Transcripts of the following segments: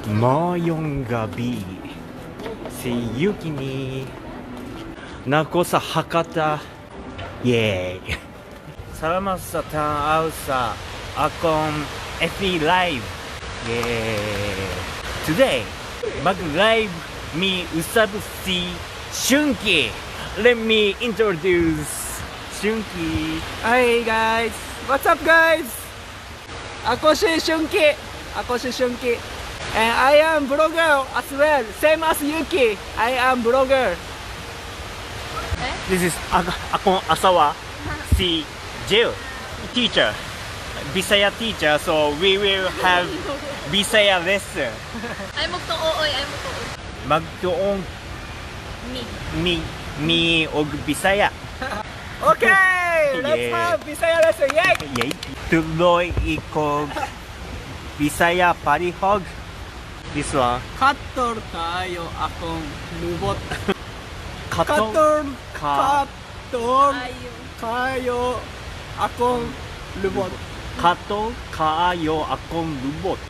Maayong gabii. Si Yuki ni. Naa ko sa Hakata. Yay! Salamat sa tan-aw sa akong FB Live. Yay! Today, mag-live mi usab si Shunki. Let me introduce Shunki. Hi guys! What's up, guys? Ako si Shunki. Ako si Shunki. And I am blogger as well. Same as Yuki. I am blogger. This is akong asawa, si Jill, teacher, Bisaya teacher, so we will have Bisaya lesson. Ay magtuo oy, ay magtuo. Magtuong Mi. Mi mi og Bisaya. Okay! Let's have Bisaya lesson. Yay! Yay. Tuloy ikog Bisaya palihog. This one. Katol kaayo akong lubot. Katol Katol ka katol Ayo. kaayo akong lubot. Katol kaayo akong lubot.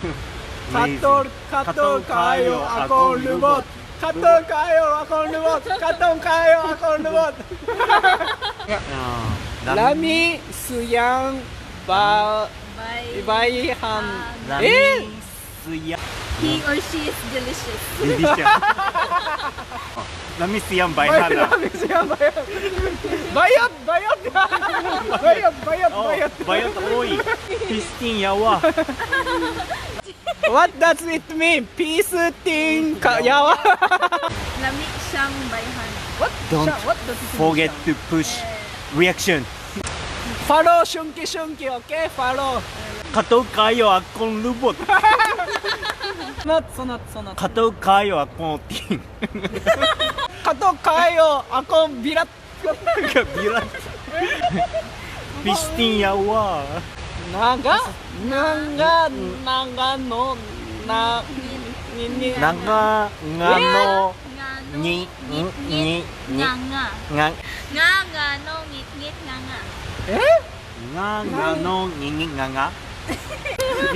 Katol katol kaayo akong lubot. Katol kaayo akong lubot. Katol kaayo akong lubot. Ah, Lami siyang ba Bye. bayhan. Lami Eh! siya. He or she is delicious. Delicious. Lami siyang bayhana. Lami siyang bayhan. Bayot! Bayot! Bayot! Bayot! Oh, Bayot! bayot oy. Pisting yawa. What does it mean? Peace thing ka yawa. Lami siyang bayhan. What? Don't What does it mean? forget to push reaction. Follow Shunki Shunki, okay? Follow. Katol kaayo akong lubot. Sunod, sunod, sunod. Katol kaayo akong ting. Katol kaayo akong birat. Birat. Pisting yawa. Naga? Nanga, nanga no, na, ni, ni. Nanga ngano Nga no. ni ni Ngit ni ngit. ni Nga nga. nga Nga nga no ngit ngit nga nga. Eh? nga ngano ni ni nga nga.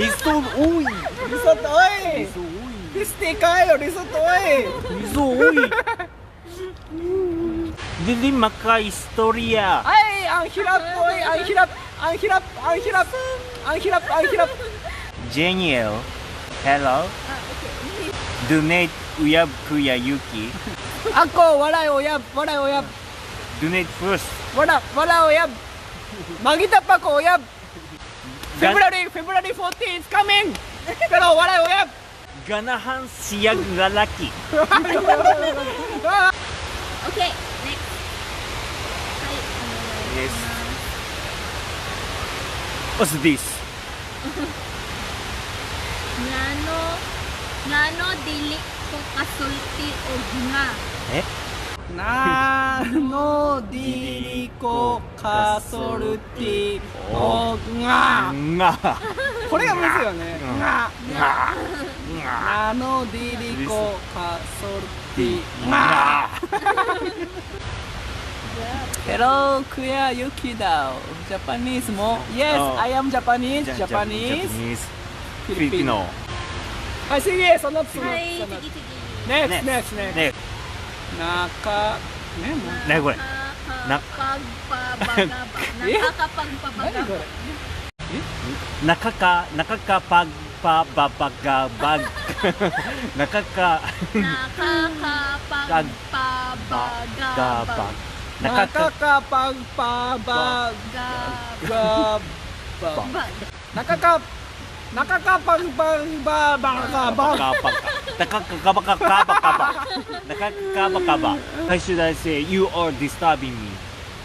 Lisod oy. Lisod oy! Lisod oy. Pisti kaayo, lisod oy! Lisod oy. Dili maka-istorya. Ay, ang hirap oy, ang hirap, ang hirap, ang hirap, ang hirap, ang hirap. Genial. Hello. Ah, okay. Donate uyab Kuya Yuki. Ako, walay uyab, walay uyab. Donate first. Wala, wala uyab. Mangita pa ko uyab. February 14 is coming. Pero walay uyab. Ganahan siyag lalaki. Okay, next. Ay, ano Yes. What's this? Ngano, ngano dili ko kasulti og nga. Eh? なのディコカソルティオガ Nga. これがむずいよね。うんガ Nga. ナノディリコカソルティガ Hello, Kuya Yuki daw. Japanese mo? Yes, Oh. I am Japanese. Japanese. Japanese. Filipino. Filipino. はい、次、その次。 Ay, その sige, sige. Next, next, next. ね、中、ね、もう。ねこれ。 Nakakapagpabagabag. え Nakakapagpabagabag. 何これ。 Nakaka, nakakapagpababagabag. Nakaka, Nakakapagpabagabag. gabag. Nakaka, nakakapagpabag Gab. gabag. Nakaka nakakapagpabagabag. Nakakabakabakabakaba. Nakakabakaba. How should I say, "You are disturbing me"?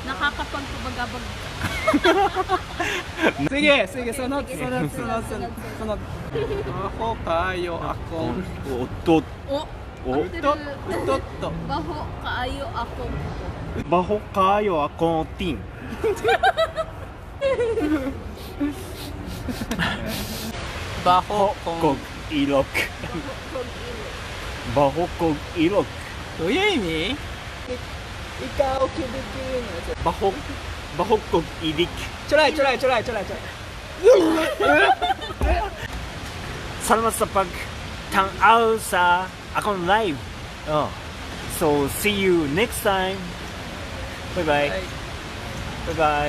Nakakapagpabagabag. Sige, sige, sunod, sunod, sunod, sunod, sunod. Ako kaayo akong Otot. O, O. utot, utot to. Baho kaayo akong Baho kaayo akong ting. Baho kong. Kog ilok. Baho kog ilok. どういう意味 Ikaw kilikili のやつ。 Baho, baho kog ilik. Try, try, try, try, try. Salamat sa pag Tanaw sa akong live. Oh. So see you next time. Bye bye. Bye. Bye bye.